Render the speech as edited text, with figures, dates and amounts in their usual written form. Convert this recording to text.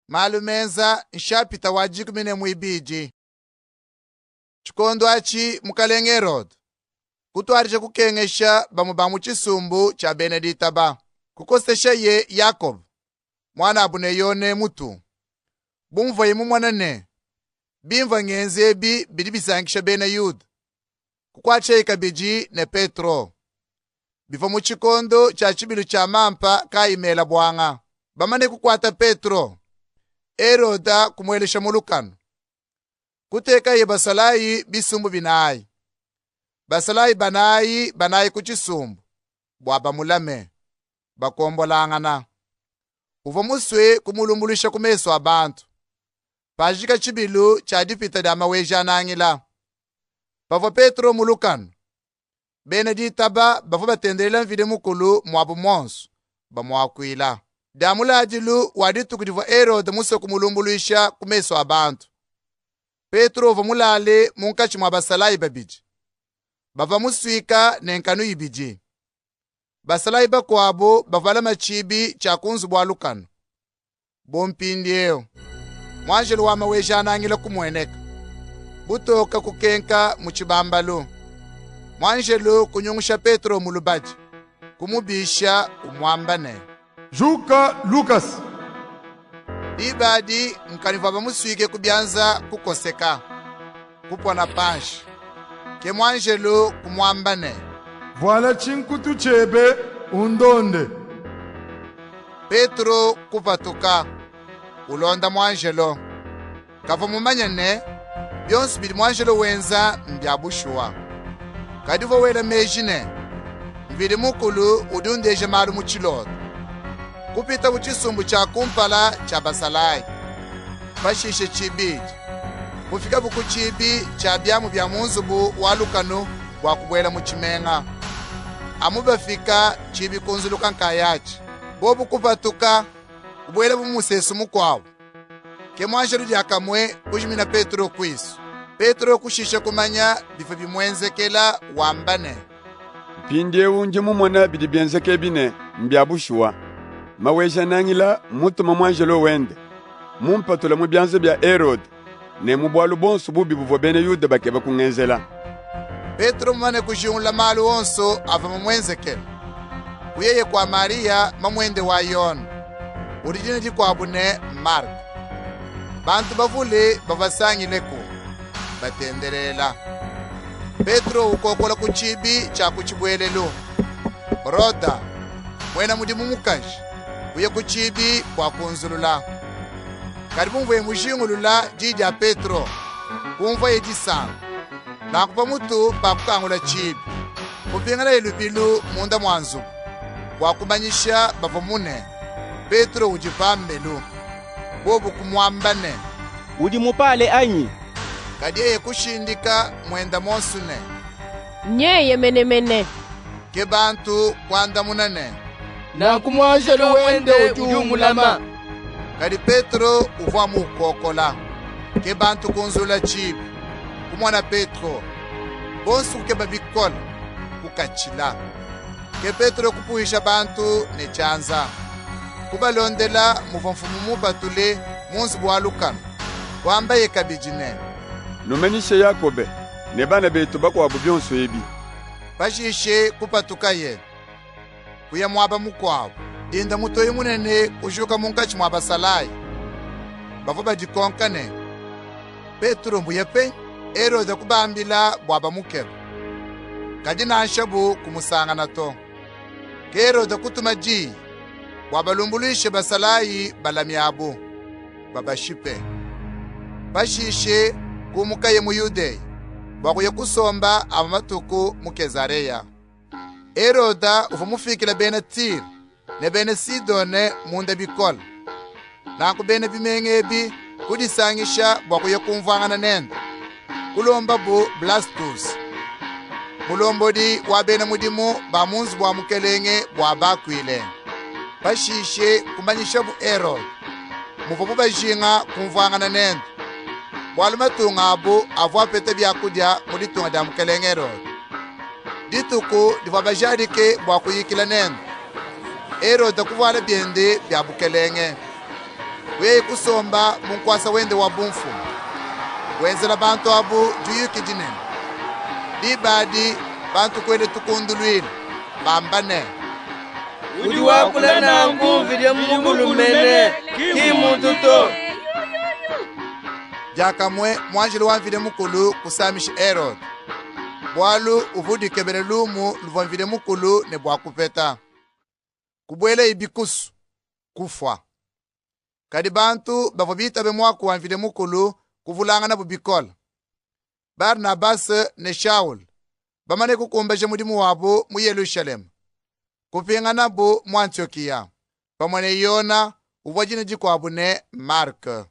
Malu menza nshapita wa 12. Tshikondo atshi mukalenge Herode kutuadija kukengesha bamue ba mu tshisumbu tshia bena ditaba, kukoseshaye Yakobo muanabu ne Yone mutu. Bu muvuaye mumone ne, bimvua ngenza ebi bidi bisankisha bena Yuda, kukuatshiye kabidi ne Petro. Bivua mu tshikondo tshia tshibilu tshia mampa kaayi mela buanga. Bamane kukuata Petro, Heroda kumuelesha mu lukanu. Kutekaye basalayi bisumbu binayi, basalayi banayi banayi ku tshisumbu bua bamulame, bakombolangana. Uvua musue kumulumbuluisha ku mesu a bantu pajika tshibilu tshia dipita dia Maweja-Nangila. Pavua Petro mu lukanu, bena ditaba bavua batendelela Mvidi Mukulu muabu muonsu, bamuakuila. Dia muladilu wa dituku divua Erode musue kumulumbuluisha ku mesu a bantu, Petro uvua mulale munkatshi mua basalayi babidi bavua musuika ne nkanu ibidi. Basalayi bakuabu bavua balama tshiibi tshia ku nzubu wa lukanu. Bu mpindieu, muanjelu wa Maweja-Nangila kumueneka, butoka kukenka mu tshibambalu. Muanjelu kunyungusha Petro mu lubadi, kumubisha umuamba ne, Juka lukasa! Diba adi nkanu ivua bamusuike ku bianza kukoseka, kupona panshi. Ke muanjelu kumuamba ne, Vuala tshinkutu tshiebe, undonde. Petro kupatuka, ulonda muanjelo. Kavua mumanye ne, bionso bidi muanjelo wenza mbia bushuwa. Kadi uvua wela meji ne, Mvidi Mukulu udi undeja malu mu tshilota. Kupitabu tshisumbu tshia kumpala tshia basalayi, pashishe tshibidi, kufikabu ku tshiibi tshia biamu bia mu nzubu wa lukanu bua kubuela mu tshimenga. Amu bafika, tshiibi kunzuluka nkayatshi. Bobu kupatuka, kubuelabu mu musesu mukuabu. Ke muanjelu diakamue kujimina Petro kuisu. Petro kushisha kumanya bivua bimuenzekela, wamba ne, Mpindieu ndi mumone bidi bienzeka ebi ne, mbia bushuwa. Maweja-Nangila mmutume muanjelo wende, mumpatule mu bianza bia Erode ne mu bualu buonso bubi buvua bena Yuda bakeba kungenzela. Petro mumane kujingulula malu onso avua mamuenzekele, kuyeye kua Mariya mamuende wa Yone, udi dina dikuabu ne Marko. Bantu bavule bavua basangileku batendelela. Petro ukokola ku tshiibi tshia ku tshibuelelu. Roda, muena mudimu mukaji, kuya ku tshiibi bua kunzulula. Kadi bu muvuaye mujingulula diyi dia Petro, kumvuaye disanka. Nanku pamutu pa kukangula tshiibi, kupinganaye lubilu munda mua nzubu bua kumanyisha bavua ne, Petro udi pambelu. Bobu kumuamba ne, Udi mupale anyi? Kadi yeye kushindika muenda muonsu ne, Nyeye menemene. Ke bantu kuandamuna ne, Nanku muanjelu wende udi umulama. Kadi Petro uvua mukokola. Ke bantu kunzula tshiibi, kumona Petro. Bonsu kukeba bikole, kukatshila. Ke Petro kupuwisha bantu ne tshianza, kubalondela muvua mfumu mupatule mu nzubu wa lukanu. Kuambaye kabidi ne, Numanyishe Yakobe ne bana betu bakuabu bionso ebi. Pashishe kupatukaye, kuya muaba mukuabu. Dinda mutoyi munene kujuka munkatshi mua basalayi bavua badikonka ne, Petro mbuye penyi? Herode kubambila bua bamukebe, kadi nansha bu kumusangana to. Ke Herode kutuma diyi bua balumbuluishe basalayi balami abu, babashipe. Pashishe kumukaye mu Yudeya bua kuya kusomba amue matuku mu Kezareya. Heroda uvua mufikile bena Tire ne bena Sidone munda bikole. Nanku bena bimenga ebi kudisangisha bua kuya kumvuangana nende. Kulombabu Blastus, mulombodi wa bena mudimu ba mu nzubu wa mukelenge bua bakuile. Pashishe kumanyishabu Herode muvuabu bajinga kumvuangana nende, bualu matunga abu avua apeta biakudia mu ditunga dia mukelenge Herode. Dituku divua bajadike bua kuyikila nende, Herode kuvuala biende bia bukelenge. Kuyaye kusomba mu nkuasa wende wa bumfumu, wenzela bantu abu diyuki dinene. Diba adi bantu kuela tukunduluila, bamba ne: Udi wakula nanku Mvidi Mukulu mene, ki mmuntu to. Diakamue muanjelu wa Mvidi Mukulu kusamisha Erode, bualu uvua udikebela lumu luvua Mvidi Mukulu ne bua kupeta. Kubuelaye bikusu, kufua. Kadi bantu bavua bitabe muaku wa Mvidi Mukulu kuvulanganabu bikole. Barnabase ne Shaul bamane kukumbaja mudimu wabu mu Yelushalema, kupinganabu mu Antiokiya pamue ne Yona uvua dina dikuabu ne Marke.